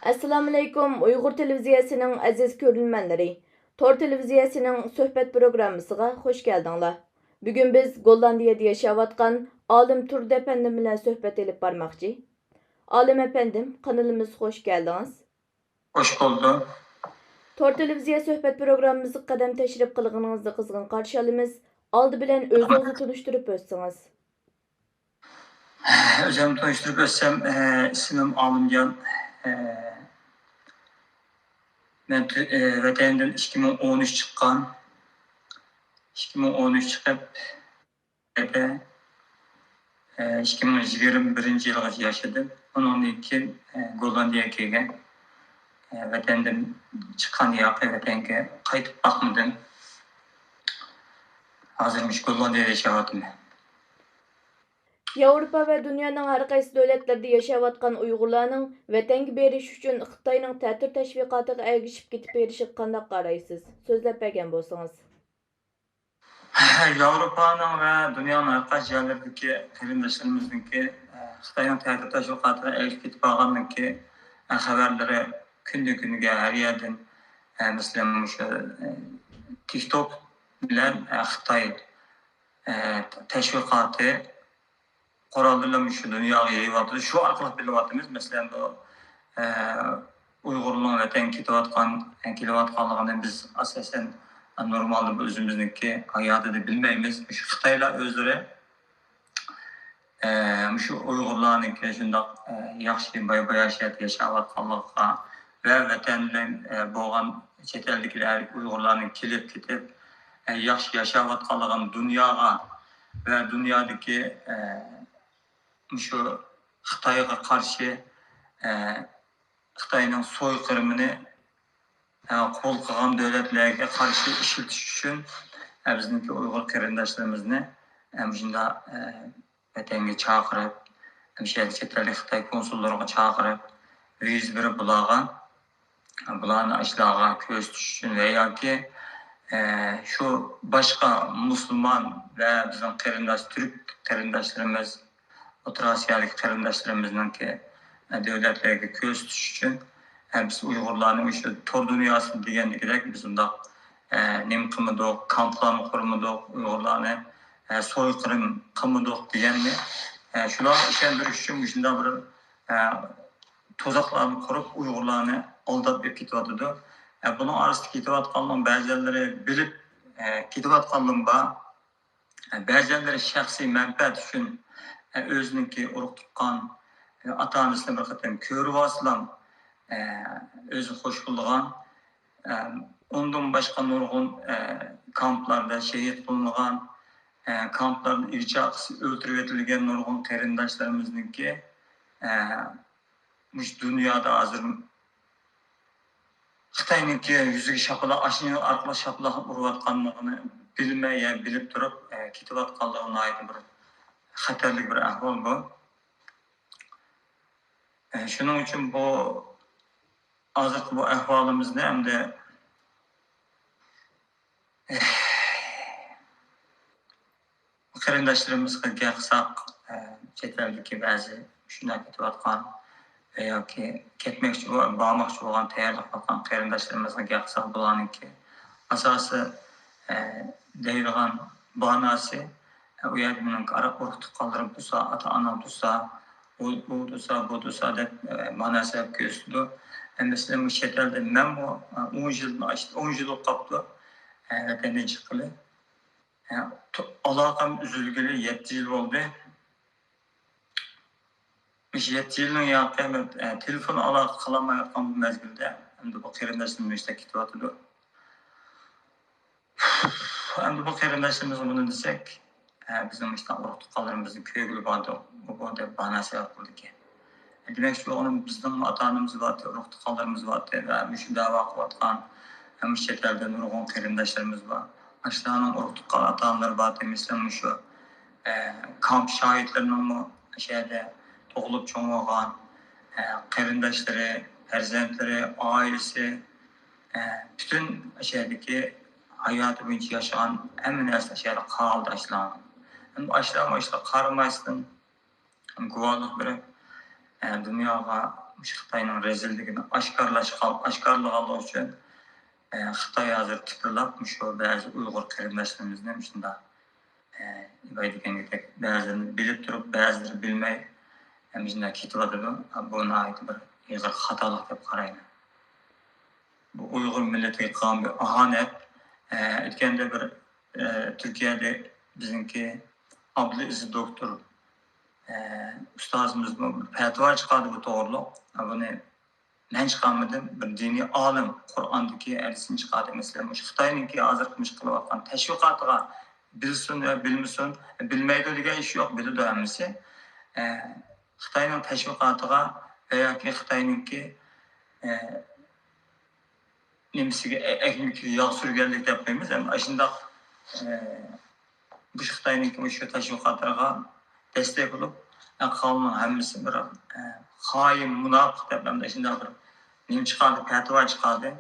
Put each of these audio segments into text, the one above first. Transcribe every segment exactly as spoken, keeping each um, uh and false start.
ئەسسالامۇئەلەيكۇم، ئۇيغۇر تېلېۋىزىيەسىنىڭ ئەزىز كۆرۈرمەنلىرى. تور تېلېۋىزىيەسىنىڭ سۆھبەت پروگراممىسىغا خۇش كەلدىڭلار. بۈگۈن بىز گوللاندىيەدە ياشاۋاتقان ئالىم تۇردى ئەپەندىم بىلەن سۆھبەت ئېلىپ بارماقچى. ئالىم ئەپەندىم، قانىلىمىزغا خۇش كەلدىڭىز. خۇش بولدۇم. تور تېلېۋىزىيە سۆھبەت پروگراممىمىزغا قەدەم تەشرىپ قىلغىنىڭىزنى قىزغىن قارشى ئالىمىز. ئالدى بىلەن ئۆزىڭىزنى تونۇشتۇرۇپ ئۆتسىڭىز. ئۆزۈمنى تونۇشتۇرۇپ ئۆتسەم، ئە، ئىسمىم ئالىمجان. ئە، مەن تۈ-، ئە، ۋەتەندىن ئىككى مىڭ ئون ئۈچ چىققان. ئىككى مىڭ ئون ئۈچ چىقىپ، ئە، ئىككى مىڭ يىگىرمە بىرىنچى يىلغىچە ياشىدىم. ئۇنىڭدىن كېيىن، ئە، گوللاندىيەگە كەلگەن. ئە، ۋەتەندىن چىققان ياقى ۋەتەنگە قايتىپ باقمىدىم. ھازىر مۇشۇ گوللاندىيەدە ياشاۋاتىمەن. ياۋروپا ۋە دۇنيانىڭ ھەر قايسى دۆلەتلىرىدە ياشاۋاتقان ئۇيغۇرلارنىڭ ۋەتەنگە بېرىش ئۈچۈن خىتاينىڭ تەتۈر تەشۋىقاتىغا ئەگىشىپ كېتىپ بېرىشىغا قانداق قارايسىز؟ سۆزلەپ بەرگەن بولسىڭىز. ياۋروپانىڭ ۋە دۇنيانىڭ ھەر قايسى يەرلىرىدىكى قېرىنداشلىرىمىزنىڭكى، خىتاينىڭ تەتۈر تەشۋىقاتىغا ئەگىشىپ كېتىپ بارغاندىكى خەۋەرلىرى كۈندىن كۈنگە ھەر يەردىن، مەسىلەن، مۇشۇ، تىك توك بىلەن، خىتاي، تەشۋىقاتى قوراللىرىنى شۇ دۇنياغا يېيىۋاتىدۇ. شۇ ئارقىلىق بىلىۋاتىمىز. مەسىلەن، بۇ، ئە، ئۇيغۇرنىڭ ۋەتەنگە كېتىۋاتقان، كېلىۋاتقانلىقىنى بىز ئاساسەن نورمالدا بۇ ئۆزىمىزنىڭكى ھاياتىدا بىلمەيمىز. مۇشۇ خىتايلار ئۆزلىرى، ئە، مۇشۇ ئۇيغۇرلارنىڭكى شۇنداق، ئە، ياخشى باي-باياشات ياشاۋاتقانلىقىغا ۋە ۋەتەندە، ئە، بولغان چەت ئەلدىكىلەر ئۇيغۇرلارنىڭ كېلىپ كېتىپ، ئە، ياخشى ياشاۋاتقانلىقىنى دۇنياغا ۋە دۇنيادىكى، ئە، مۇشۇ خىتايغا قارشى، ئە، خىتاينىڭ سويقىرىمىنى، ئە، قوبۇل قىلغان دۆلەتلەرگە قارشى ئىشلىتىش ئۈچۈن، ئە، بىزنىڭكى ئۇيغۇر قېرىنداشلىرىمىزنى، ئە، مۇشۇنداق، ئە، ۋەتەنگە چاقىرىپ، مۇشۇ يەردە چەت ئەلدىكى خىتاي كونسۇللىرىغا چاقىرىپ، ۋىزا بېرىپ بۇلارغا، بۇلارنى ئاشۇلارغا كۆرسىتىش ئۈچۈن ۋە ياكى، ئە، شۇ باشقا مۇسۇلمان ۋە بىزنىڭ قېرىنداش، تۈرك قېرىنداشلىرىمىز، ئوتتۇرا ئاسىيادىكى قېرىنداشلىرىمىزنىڭكى، ئە، دۆلەتلەرگە كۆرسىتىش ئۈچۈن، ئە، بىز ئۇيغۇرلارنى مۇشۇ تور دۇنياسى دېگەندىكىدەك بىز ئۇنداق، ئە، نېمە قىلمىدۇق، كامپلارنى قۇرمىدۇق، ئۇيغۇرلارنى، ئە، سويقىرىم قىلمىدۇق دېگەننى، ئە، شۇلارغا ئىشەندۈرۈش ئۈچۈن مۇشۇنداق بىر، ئە، تۇزاقلارنى قۇرۇپ، ئۇيغۇرلارنى ئالداپ ئېلىپ كېتىۋاتىدۇ. ئە، بۇنىڭ ئارىسىدا كېتىۋاتقانلارنىڭ بەزىلىرى بىلىپ، ئە، كېتىۋاتقانلىرىمۇ بار. ئە، بەزىلىرى شەخسىي مەنپەئەت ئۈچۈن، ئە، ئۆزىنىڭكى ئۇرۇق تۇغقان، ئە، ئاتا-ئانىسىنى بىر قېتىم كۆرۈۋالسىلا، ئە، ئۆزى خوش بولىدىغان، ئە، ئۇندىن باشقا نۇرغۇن، ئە، كامپلاردا شېھىت قىلىنغان، ئە، كامپلاردا ئىگە-چاقىسى ئۆلتۈرۈۋېتىلگەن نۇرغۇن قېرىنداشلىرىمىزنىڭكى، ئە، مۇشۇ دۇنيادا ھازىر خىتاينىڭكى يۈزىگە شاپىلاق، ئاشۇ ئارقىلىق شاپىلاق ئۇرۇۋاتقانلىقىنى بىلمەي يا بىلىپ تۇرۇپ، ئە، كېتىۋاتقانلىقى ناھايىتى بىر خەتەرلىك بىر ئەھۋال بۇ. ئە، شۇنىڭ ئۈچۈن بۇ ھازىرقى بۇ ئەھۋالىمىزنى ئەمدى، ئە، قېرىنداشلىرىمىزغا گەپ قىلساق، ئە، چەت ئەلدىكى بەزى شۇنداق كېتىۋاتقان ۋە ياكى كەتمەكچى بو-، بارماقچى بولغان تەييارلىق قىلىۋاتقان قېرىنداشلىرىمىزغا گەپ قىلساق، بۇلارنىڭكى ئاساسىي، ئە، دەيدىغان باھاناسى، ئە، ئۇ يەردە مېنىڭ ئۇرۇق تۇغقانلىرىم تۇرسا، ئاتا-ئانام تۇرسا، ئۇ، ئۇ تۇرسا، بۇ تۇرسا دەپ، ئە، باھانە سەۋەب كۆرسىتىدۇ. ئە، مەسىلەن، بۇ چەت ئەلدە مەنمۇ، ئە، ئون يىلدىن ئاشتى، ئون يىل بولۇپ قاپتۇ، ئە، ۋەتەندىن چىققىلى. ئالاقەم ئۈزۈلگىلى يەتتە يىل بولدى. مۇشۇ يەتتە يىلنىڭ ياقى مەن، ئە، تېلېفون ئالاقە قىلالمايۋاتقان بۇ مەزگىلدە، ئەمدى بۇ قېرىنداشلىرىم مۇشۇنداق كېتىۋاتىدۇ. ئەمدى بۇ قېرىنداشلىرىمىزغا بۇنى دېسەك، ئە، بىزنىڭ مۇشۇنداق ئۇرۇق تۇغقانلىرىمىزنى كۆرگىلى باردۇق، ئۇ بۇ دەپ باھانە سەۋەب قىلىدىكەن. دېمەكچى بولغىنىم، بىزنىڭ ئاتا-ئانىمىز بارتى، ئۇرۇق-تۇغقانلىرىمىز بارتى ۋە مۇشۇ دەۋا قىلىۋاتقان، مۇشۇ چەت ئەلدە نۇرغۇن قېرىنداشلىرىمىز بار. ئاشۇلارنىڭ ئۇرۇق-تۇغقان ئاتا-ئانىلىرى بارتى، مەسىلەن، مۇشۇ، ئە، كامپ شاھىتلىرىنىڭمۇ ئاشۇ يەردە تۇغۇلۇپ چوڭ بولغان، ئە، قېرىنداشلىرى، پەرزەنتلىرى، ئائىلىسى، ئە، پۈتۈن ئاشۇ يەردىكى ھاياتى بويىچە ياشىغان ھەممە نەرسە ئاشۇ يەردە قالدى ئاشۇلارنىڭ. ئەمدى ئاشۇلارمۇ ئاشۇلارغا قارىماستىن، گۇۋاھلىق بېرىپ، ئە، دۇنياغا مۇشۇ خىتاينىڭ رەزىللىكىنى ئاشكارىلاشقا، ئاشكارىلىغانلىقى ئۈچۈن، ئە، خىتاي ھازىر تىپىرلاپ، مۇشۇ بەزى ئۇيغۇر قېرىنداشلىرىمىزنى مۇشۇنداق، ئە، ئىباي دېگەندەك بەزىلىرىنى بىلىپ تۇرۇپ، بەزىلىرى بىلمەي، ئە، مۇشۇنداق كېتىۋاتىدۇ. بۇ ناھايىتى بىر ئېغىر خاتالىق دەپ قارايمەن. بۇ ئۇيغۇر مىللىتىگە قىلغان بىر ئاھانەت. ئە، ئۆتكەندە بىر، ئە، تۈركىيەدە بىزنىڭكى ئابدۇلئەزىز دوكتور، ئە، ئۇستازىمىزمۇ بىر پەتىۋا چىقاردى بۇ توغرۇلۇق. ئە، بۇنى مەن چىقارمىدىم، بىر دىنىي ئالىم قۇرئاندىكى ھەدىسنى چىقاردى. مەسىلەن، مۇشۇ خىتاينىڭكى ھازىرقى مۇشۇ قىلىۋاتقان تەشۋىقاتىغا بىلسۇن يا بىلمىسۇن، بىلمەيدۇ دېگەن ئىش يوق، بىلىدۇ ھەممىسى. ئە، خىتاينىڭ تەشۋىقاتىغا ۋە ياكى خىتاينىڭكى، ئە، نېمىسىگە، ئە-، ئەگمىكىگە ياغ سۈرگەنلىك دەپ قويىمىز. ھەم ئاشۇنداق، ئە، مۇشۇ خىتاينىڭكى مۇشۇ تەشۋىقاتلىرىغا دەستەك بولۇپ، ئە، قالغان ھەممىسى بىر، ئە، خائىن، مۇناپىق دەپ ھەم ئاشۇنداق بىر نېمە چىقاردى، پەتىۋا چىقاردى.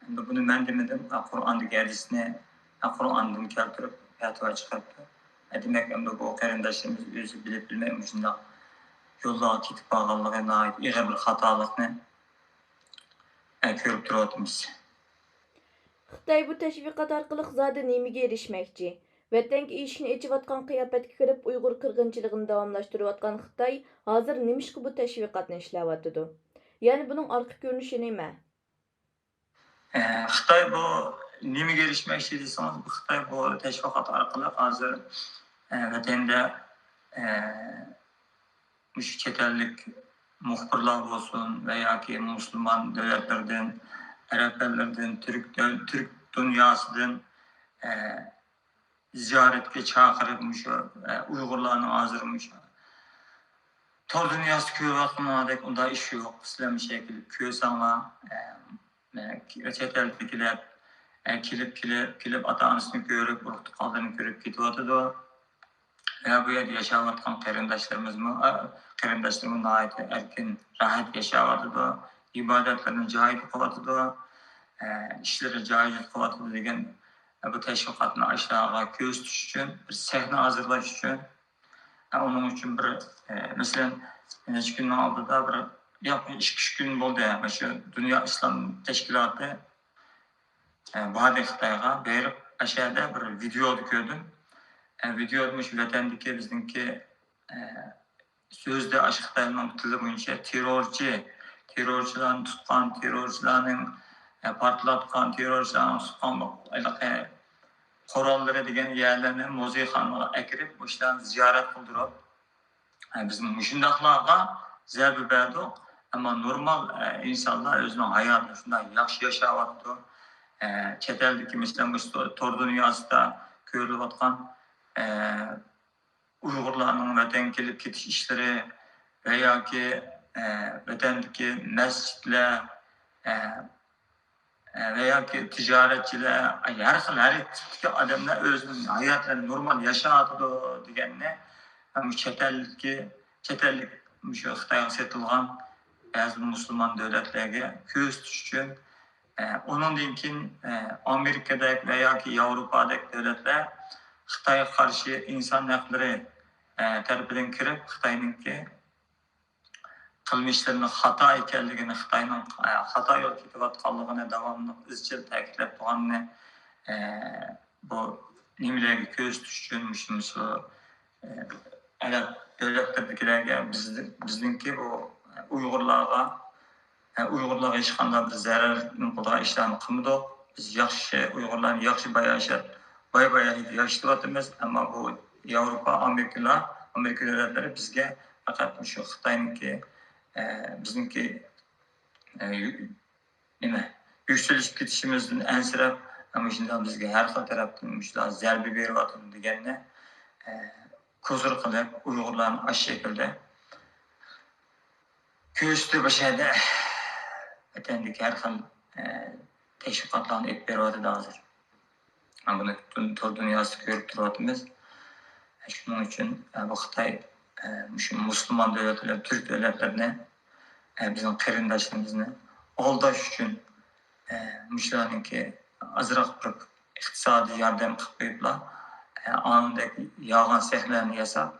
ئەمدى بۇنى مەن دېمىدىم، ئە، قۇرئاندىكى ھەدىسنى، ئە، قۇرئاندىن كەلتۈرۈپ پەتىۋا چىقىرىپتۇ. ئە، دېمەك، ئەمدى بۇ قېرىنداشلىرىمىز ئۆزى بىلىپ بىلمەي مۇشۇنداق يوللارغا كېتىپ قالغانلىقى ناھايىتى ئېغىر بىر خاتالىقنى، ئە، كۆرۈپ تۇرۇۋاتىمىز. خىتاي بۇ تەشۋىقات ئارقىلىق زادى نېمىگە ئېرىشمەكچى؟ ۋەتەنگە ئىشىكنى ئېچىۋاتقان قىياپەتكە كىرىپ، ئۇيغۇر قىرغىنچىلىقىنى داۋاملاشتۇرۇۋاتقان خىتاي ھازىر نېمىشقا بۇ تەشۋىقاتنى ئىشلەۋاتىدۇ؟ يەنى بۇنىڭ ئارقا كۆرۈنۈشى نېمە؟ ئە، خىتاي بۇ نېمىگە ئېرىشمەكچى دېسىڭىز، بۇ خىتاي بۇ تەشۋىقات ئارقىلىق ھازىر، ئە، ۋەتەندە، ئە، مۇشۇ چەت ئەللىك مۇخبىرلار بولسۇن ۋە ياكى مۇسۇلمان دۆلەتلىرىدىن، ئەرەب ئەللىرىدىن، تۈرك دۆل-، تۈرك دۇنياسىدىن، ئە، زىيارەتكە چاقىرىپ، مۇشۇ، ئە، ئۇيغۇرلارنىڭ ھازىر مۇشۇ تور دۇنياسىدا كۆرۈۋاتقىنىڭدەك ئۇنداق ئىش يوق. سىلەر مۇشۇ يەرگە كېلىپ كۆرسەڭلار، ئە، ئە، چەت ئەلدىكىلەر، ئە، كېلىپ، كېلىپ، كېلىپ ئاتا-ئانىسىنى كۆرۈپ، ئۇرۇق-تۇغقانلىرىنى كۆرۈپ كېتىۋاتىدۇ. ۋە بۇ يەردە ياشاۋاتقان قېرىنداشلىرىمىزمۇ، ئە، قېرىنداشلىرىمۇ ناھايىتى ئەركىن، راھەت ياشاۋاتىدۇ. ئىبادەتلىرىنى جايىدا قىلىۋاتىدۇ. ئە، ئىشلىرى جايىدا قىلىۋاتىدۇ دېگەن، ئە، بۇ تەشۋىقاتنى ئاشۇلارغا كۆرسىتىش ئۈچۈن، بىر سەھنە ھازىرلاش ئۈچۈن. ئە، ئۇنىڭ ئۈچۈن بىر، ئە، مەسىلەن، نەچچە كۈننىڭ ئالدىدا بىر، ياق، ئىككى، ئۈچ كۈن بولدى، مانا شۇ دۇنيا ئىسلام تەشكىلاتى، ئە، باردى خىتايغا، بېرىپ ئەشەدە بىر ۋىدېودا كۆردۈم. ئە، ۋىدېودا مۇشۇ ۋەتەندىكى بىزنىڭكى، ئە، سۆزدە ئاشۇ خىتاينىڭ تىلى بويىچە تېررورچى، تېررورچىلارنى تۇتقان، تېررورچىلارنىڭ، ئە، پارتلاتقان، تېررورچىلارنى تۇتقان ھېلىقى قوراللىرى دېگەن يەرلەرنى مۇزېيخانىغا ئەكىرىپ، مۇشۇلارنى زىيارەت قىلدۇرۇپ، ئە، بىز مۇشۇنداقلارغا زەربە بەردۇق، ئەمما نورمال، ئە، ئىنسانلار ئۆزىنىڭ ھاياتىنى شۇنداق ياخشى ياشاۋاتىدۇ. ئە، چەت ئەلدىكى، مەسىلەن، مۇشۇ تور دۇنياسىدا كۆرۈلۈۋاتقان، ئە، ئۇيغۇرلارنىڭ ۋەتەنگە كېلىپ كېتىش ئىشلىرى ۋە ياكى، ئە، ۋەتەندىكى مەسچىتلەر، ئە، ئە، ۋە ياكى تىجارەتچىلەر، ھەر خىل، ھەر تىپتىكى ئادەملەر ئۆزىنىڭ ھاياتلىرىنى نورمال ياشاۋاتىدۇ دېگەننى، ئە، مۇشۇ چەت ئەلدىكى، چەت ئەللىك مۇشۇ خىتايغا سېتىلغان بەزى مۇسۇلمان دۆلەتلەرگە كۆرسىتىش ئۈچۈن، ئە، ئۇنىڭدىن كېيىن، ئە، ئامېرىكىدەك ۋە ياكى ياۋروپادەك دۆلەتلەر خىتايغا قارشى ئىنسان ھەقلىرى، ئە، تەرىپىدىن كىرىپ، خىتاينىڭكى قىلمىشلىرىنىڭ خاتا ئىكەنلىكىنى، خىتاينىڭ، ئە، خاتا يولدا كېتىۋاتقانلىقىنى داۋاملىق ئىزچىل تەكىتلەپ تۇرغاننى، ئە، بۇ نېمىلەرگە كۆرسىتىش ئۈچۈن مۇشۇ، مۇشۇ، ئە، ئەرەب دۆلەتلىرىدىكىلەرگە بىز-، بىزنىڭكى بۇ ئۇيغۇرلارغا، ئە، ئۇيغۇرلارغا ھېچقانداق بىر زەرەر قىلىدىغان ئىشلارنى قىلمىدۇق. بىز ياخشى، ئۇيغۇرلارنى ياخشى باياشات-، باي-باياشات ياشىتىۋاتىمىز. ئەمما بۇ ياۋروپا، ئامېرىكىلار، ئامېرىكا دۆلەتلىرى بىزگە پەقەت مۇشۇ خىتاينىڭكى، ئە، بىزنىڭكى، ئە، يۈ-، نېمە، يۈكسىلىشىپ كېتىشىمىزدىن ئەنسىرەپ، مۇشۇنداق بىزگە ھەر خىل تەرەپتىن مۇشۇنداق زەربە بېرىۋاتىدۇ دېگەننى، ئە، كوزۇر قىلىپ، ئۇيغۇرلارنى ئاشۇ شەكىلدە كۆرسىتىپ، ئاشۇ يەردە ۋەتەندىكى ھەر خىل، ئە، تەشۋىقاتلارنى ئېلىپ بېرىۋاتىدۇ ھازىر. بۇنى پۈتۈن تور دۇنياسىدا كۆرۈپ تۇرۇۋاتىمىز. شۇنىڭ ئۈچۈن، ئە، بۇ خىتاي، ئە، مۇشۇ مۇسۇلمان دۆلەت بىلەن تۈرك دۆلەتلىرىنى، ئە، بىزنىڭ قېرىنداشلىرىمىزنى ئالداش ئۈچۈن، ئە، مۇشۇلارنىڭكى ئازراق بىر ئىقتىسادىي ياردەم قىلىپ قويۇپلا، ئە، ئانىڭدەك يالغان سەھنىلەرنى ياساپ،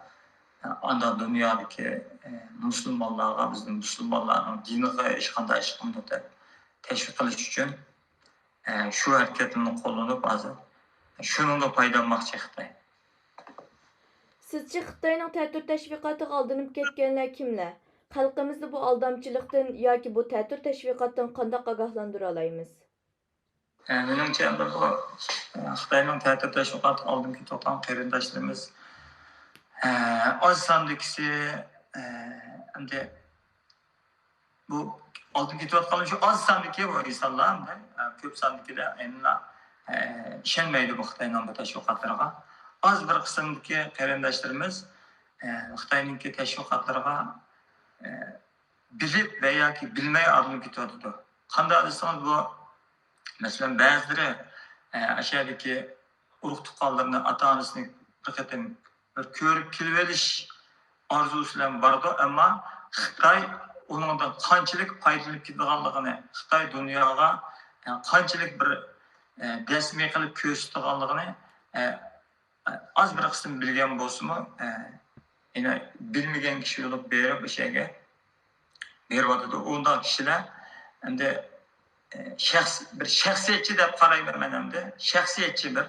ئاندا دۇنيادىكى، ئە، مۇسۇلمانلارغا، بىزنىڭ مۇسۇلمانلارنىڭ دىنىغا ھېچقانداق ئىش قىلمىدۇق دەپ تەشۋىق قىلىش ئۈچۈن، ئە، شۇ ھەرىكەتنى قوللىنىپ، ھازىر شۇنىڭدىن پايدىلانماقچى خىتاي. سىزچە خىتاينىڭ تەتۈر تەشۋىقاتىغا ئالدىنىپ كەتكەنلەر كىملەر؟ خەلقىمىزنى بۇ ئالدامچىلىقتىن ياكى بۇ تەتۈر تەشۋىقاتتىن قانداق ئاگاھلاندۇرالايمىز؟ ئە، مېنىڭچە، بۇ، ئە، خىتاينىڭ تەتۈر تەشۋىقاتىغا ئالدىنىپ كېتىۋاتقان قېرىنداشلىرىمىز، ئە، ئاز ساندىكىسى، ئە، ئەمدى بۇ ئالدىن كېتىۋاتقانلار شۇ ئاز ساندىكى بۇ ئىنسانلار، ئە، كۆپ ساندىكىلەر ئەمدى، ئە، ئىشەنمەيدۇ بۇ خىتاينىڭ بۇ تەشۋىقاتلىرىغا. ئاز بىر قىسىمدىكى قېرىنداشلىرىمىز، ئە، خىتاينىڭكى تەشۋىقاتلىرىغا، ئە، بىلىپ ۋە ياكى بىلمەي ئالدىنىپ كېتىۋاتىدۇ. قانداق دېسىڭىز، بۇ، مەسىلەن، بەزىلىرى، ئە، ئاشۇ يەردىكى ئۇرۇق-تۇغقانلىرىنى، ئاتا-ئانىسىنى بىر قېتىم بىر كۆرۈپ كېلىۋېلىش ئارزۇسى بىلەن بارىدۇ، ئەمما خىتاي ئۇنىڭدىن قانچىلىك پايدىلىنىپ كېتىدىغانلىقىنى، خىتاي دۇنياغا، ئە، قانچىلىك بىر، ئە، دەسمى قىلىپ كۆرسىتىدىغانلىقىنى، ئە، ئاز بىر قىسىم بىلگەن بولسىمۇ، ئە، يەنە بىلمىگەن كىشى بولۇپ بېرىپ ئۆشە يەرگە بېرىۋاتىدۇ. ئۇنداق كىشىلەر ئەمدى، ئە، شەخس-، بىر شەخسىيەتچى دەپ قارايمەن مەن ئەمدى. شەخسىيەتچى بىر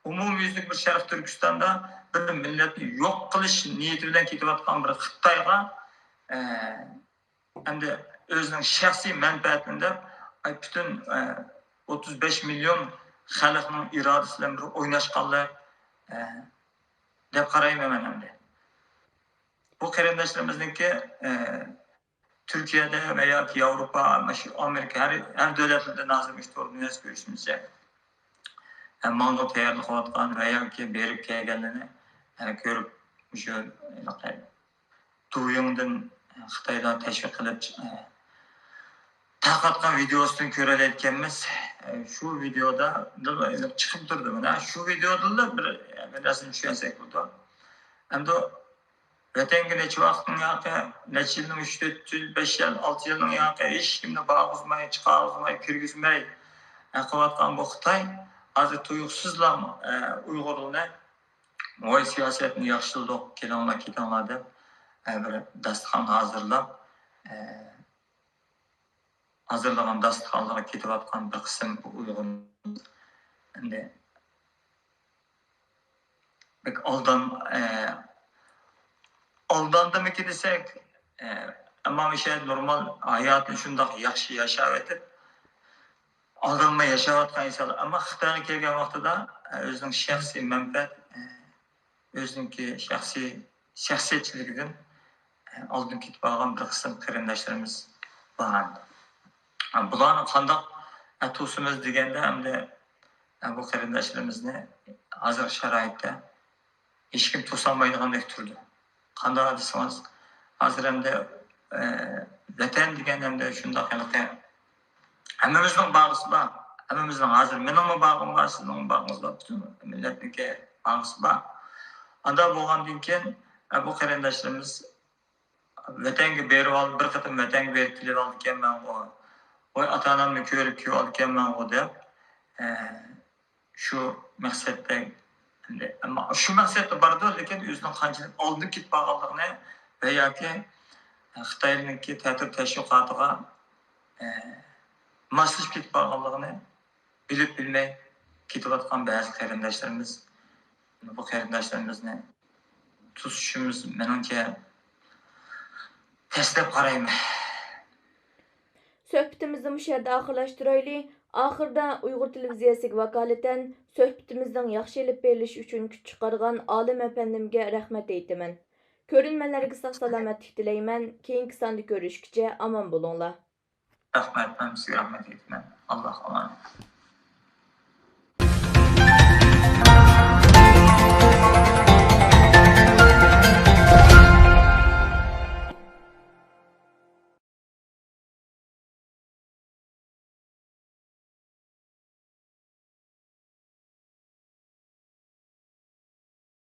ئومۇميۈزلۈك بىر شەرقىي تۈركىستاندا بىر مىللەتنى يوق قىلىش نىيىتى بىلەن كېتىۋاتقان بىر خىتايغا، ئە، ئەمدى ئۆزىنىڭ شەخسىي مەنپەئەتىنى دەپ، ئاي، پۈتۈن، ئە، ئوتتۇز بەش مىليون خەلقنىڭ ئىرادىسى بىلەن بىر ئويناشقانلىق، ئە، دەپ قارايمەن مەن ئەمدى. بۇ قېرىنداشلىرىمىزنىڭكى، ئە، تۈركىيەدە ۋە ياكى ياۋروپا، مۇشۇ ئامېرىكا، ھەر، ھەر دۆلەتلەردىن ھازىر مۇشۇ تور دۇنياسى كۆرۈشىمىزچە، ئە، ماڭا تەييارلىق قىلىۋاتقان ۋە ياكى بېرىپ كەلگەنلىرىنى، ئە، كۆرۈپ، مۇشۇ ھېلىقى دويىڭدىن خىتايلار تەشۋىق قىلىپ، ئە، تارقاتقان ۋىدېئوسىدىن كۆرەلەيدىكەنمىز. ئە، شۇ ۋىدېئودا چىقىپ تۇردى مانا. شۇ ۋىدېئودىلا بىر، بىر نەرسىنى چۈشەنسەك بولىدۇ. ئەمدى ۋەتەنگە نەچچە ۋاقىتنىڭ ياقى، نەچچە يىلنىڭ، ئۈچ، تۆت يىل، بەش يىل، ئالتە يىلنىڭ ياقى ھېچكىمنى بارغۇزماي، چىقارغۇزماي، كىرگۈزمەي، ئە، قىلىۋاتقان بۇ خىتاي ھازىر تۇيۇقسىزلا، ئە، ئۇيغۇرلارنى، ۋاي، سىياسەتنى ياخشىلىدۇق، كېلىڭلار، كېتىڭلار دەپ، ئە، بىر داستىخان ھازىرلاپ، ئە، ھازىرلىغان داستىخانلىرىغا كېتىۋاتقان بىر قىسىم ئۇيغۇر ئەمدى بەك ئالدان-، ئە، ئالداندىمىكىن دېسەك، ئە، ئەمما مۇشۇ نورمال ھاياتىنى شۇنداق ياخشى ياشاۋېتىپ، ئالدانماي ياشاۋاتقان ئىنسانلار. ئەمما خىتايغا كەلگەن ۋاقتىدا، ئە، ئۆزىنىڭ شەخسىي مەنپەئەت، ئە، ئۆزىنىڭكى شەخسىي شەخسىيەتچىلىكىدىن، ئە، ئالدىن كېتىپ قالغان بىر قىسىم قېرىنداشلىرىمىز بار. ئە، بۇلارنى قانداق، ئە، توسىمىز دېگەندە، ئەمدى، ئە، بۇ قېرىنداشلىرىمىزنى ھازىرقى شارائىتتا ھېچكىم توسالمايدىغاندەك تۇرىدۇ. قانداق دېسىڭىز، ھازىر ئەمدى، ئە، ۋەتەن دېگەن ئەمدى شۇنداق ھېلىقى ھەممىمىزنىڭ باغىسى بار. ھەممىمىزنىڭ، ھازىر مېنىڭمۇ باغىم بار، سىزنىڭمۇ باغىڭىز بار، پۈتۈن مىللەتنىڭكى باغىسى بار. ئانداق بولغاندىن كېيىن، ئە، بۇ قېرىنداشلىرىمىز ۋەتەنگە بېرىۋال-، بىر قېتىم ۋەتەنگە بېرىپ كېلىۋالىدىكەنمەنغۇ، ۋاي، ئاتا-ئانامنى كۆرۈپ كېلىۋالىدىكەنمەنغۇ دەپ، ئە، شۇ مەقسەتتە، ئەمما شۇ مەقسەتتە بارىدۇ، لېكىن ئۆزىنىڭ قانچىلىك ئالدىن كېتىپ بارغانلىقىنى ۋە ياكى خىتاينىڭكى تەتۈر تەشۋىقاتىغا، ئە، ماسلىشىپ كېتىپ بارغانلىقىنى بىلىپ بىلمەي كېتىۋاتقان بەزى قېرىنداشلىرىمىز، بۇ قېرىنداشلىرىمىزنى توسۇشىمىز مېنىڭچە تەس دەپ قارايمەن. سۆھبىتىمىزنى مۇشۇ يەردە ئاخىرلاشتۇرايلى. ئاخىرىدا ئۇيغۇر تېلېۋىزىيەسىگە ۋاكالىتەن سۆھبىتىمىزنىڭ ياخشى ئېلىپ بېرىلىشى ئۈچۈن كۈچ چىقارغان ئالىم ئەپەندىمگە رەھمەت ئېيتىمەن. كۆرۈرمەنلەرگە ساق-سالامەتلىك تىلەيمەن. كېيىنكى ساندا كۆرۈشكىچە ئامان بولۇڭلار. رەھمەت، مەن سىزگە رەھمەت ئېيتىمەن. ئاللاھقا ئامانەت.